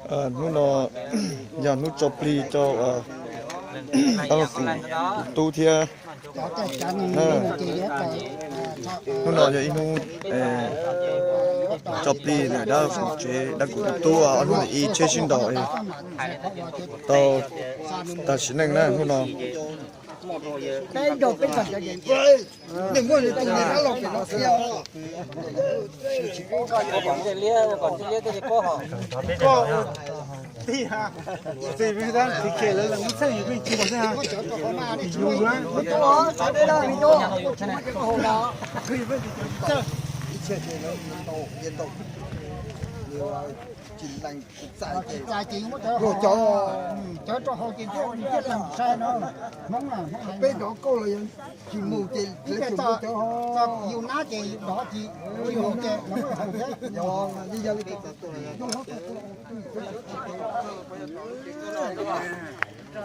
Hnub no yog hnub tso plig rau dab laug Kum tus tub thiab. Hnub no yog ib hnub tso plig ntawm dab laug Kum tsev, dab Kum tus tub ob hnub ntawm ib tsheb sib nraus tau tag sim neej na hnub no. Txais ces muab cov, cov rau hauv ces thiaj li lees sai no. Hmoob na, peb dov kauj los yog tsis mus ces lawv tsis muab cov, yus nab ces dov tsis, tsis mus ces lawv muab haus thiab.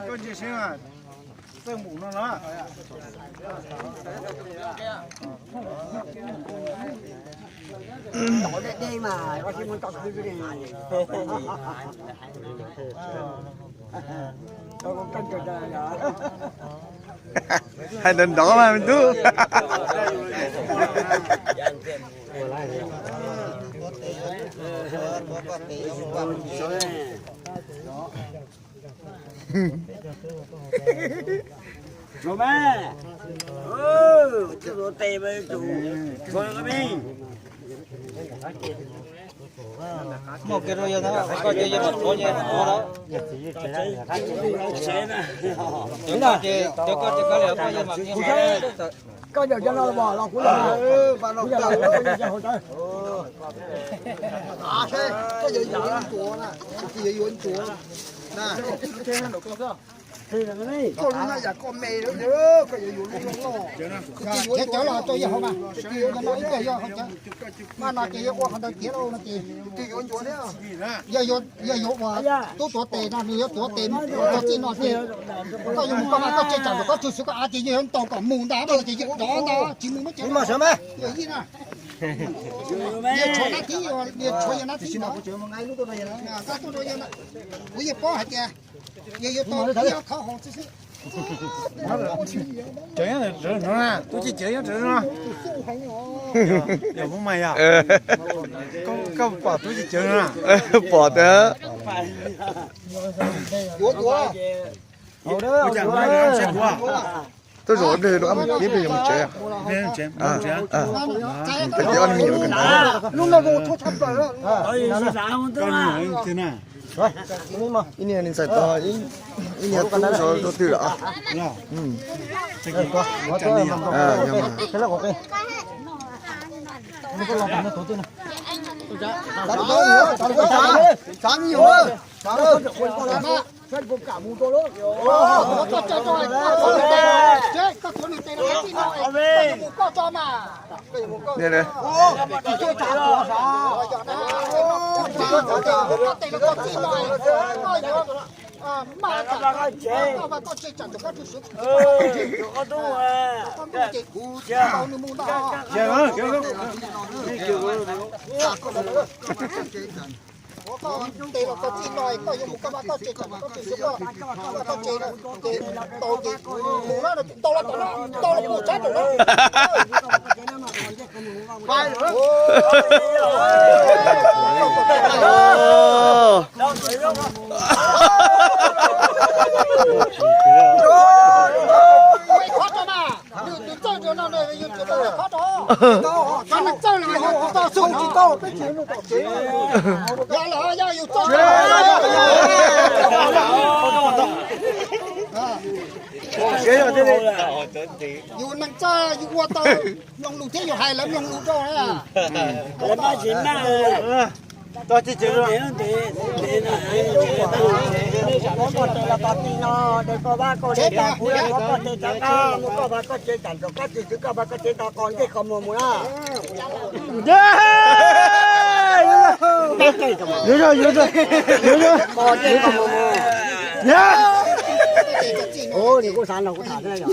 Koj ntsia seb, txawj mus no los. Hais ntawd nrov mas me tub. Koj yawm cov no los los kuv los. Koj yawm yuav ntsuav na, kuv tsis yawm yuav ntsuav na. Koj lub hnab yam koj me, koj yawm yuav lub loj loj. Cov los rau yawg hauv mas, no ib pliag yog hauv cov. Mas no ces yog ua qhov ntawd tiav lauj no ces. Yog yuav ua tub tuav tes no, nws yuav tuav tes ua txij no xwb. Koj yuav mus koj mas koj tseg tsam ntawm koj tug xwb, koj av ces yog yuav ntaus kom mus ntag no ces yog dov ntag, tsis mus muab cov no. Yog ib na. Yog tshuav nab thib, yog tshuav yog nab thib no. Koj tuaj rau yawg na. Kuv yeej paub hais tias yog yuav tau ib ob khov haus xwb xwb. Cawv nyob ntawm no, tub Ci Cawv nyob ntawm no. Yog Hmoob Mas yog, koj pom tub Ci Cawv no? Pom tiag. Tuaj zaum dlej rau ob me tub peb yuav mus tsev. Peb yuav mus tsev. Ib niag ntxhais tod, ib niag tub rau twg lawm? Tes los koj txij no, koj yuav mus koj vaj koj tsev, koj vaj koj tsev, koj vaj koj tsev ces tau ces mus na, tau los tom no, tau los mus tshab ram no. Ua ib qhov rau mas, nws txawj rau no, yus tsis tau ua qhov rau. Qhov neeg txawj los yus tsis tau xwb, tsis tau, peb tsis ua tom tsev. Yog los yog yus txawj rau. Yus neeg txawj yus ua tau mloog lus thiab yus hais lawv mloog lus rau na. Lawv pab tsis naj. Koj tes los koj tij no, de koj vaj koj tsev, kuv mus koj vaj koj tsev, tam ntawm koj tsev tam ntawm koj tsev, koj vaj koj tsev ntawd qos ncej qos muag mus na. Yuav, yuav, yuav, yuav, yuav. Qos ncej qos muag mus. Nws kuj xav nrog kuv tham thiab yom.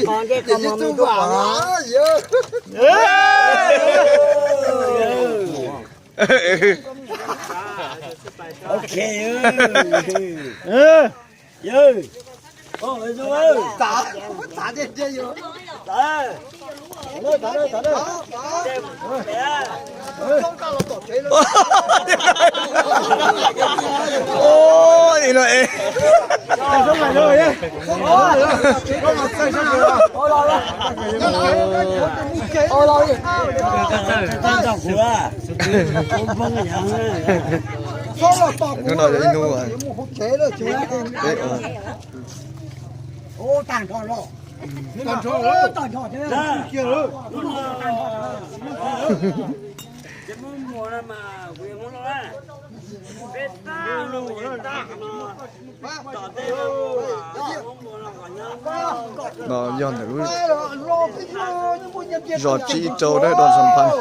Qos ncej qos muag mus tuaj qos no. Ok. Yawg, Hnub no yog ib hnub peb no yog ntawm lub zos tsib rau na, Don Xam Phas.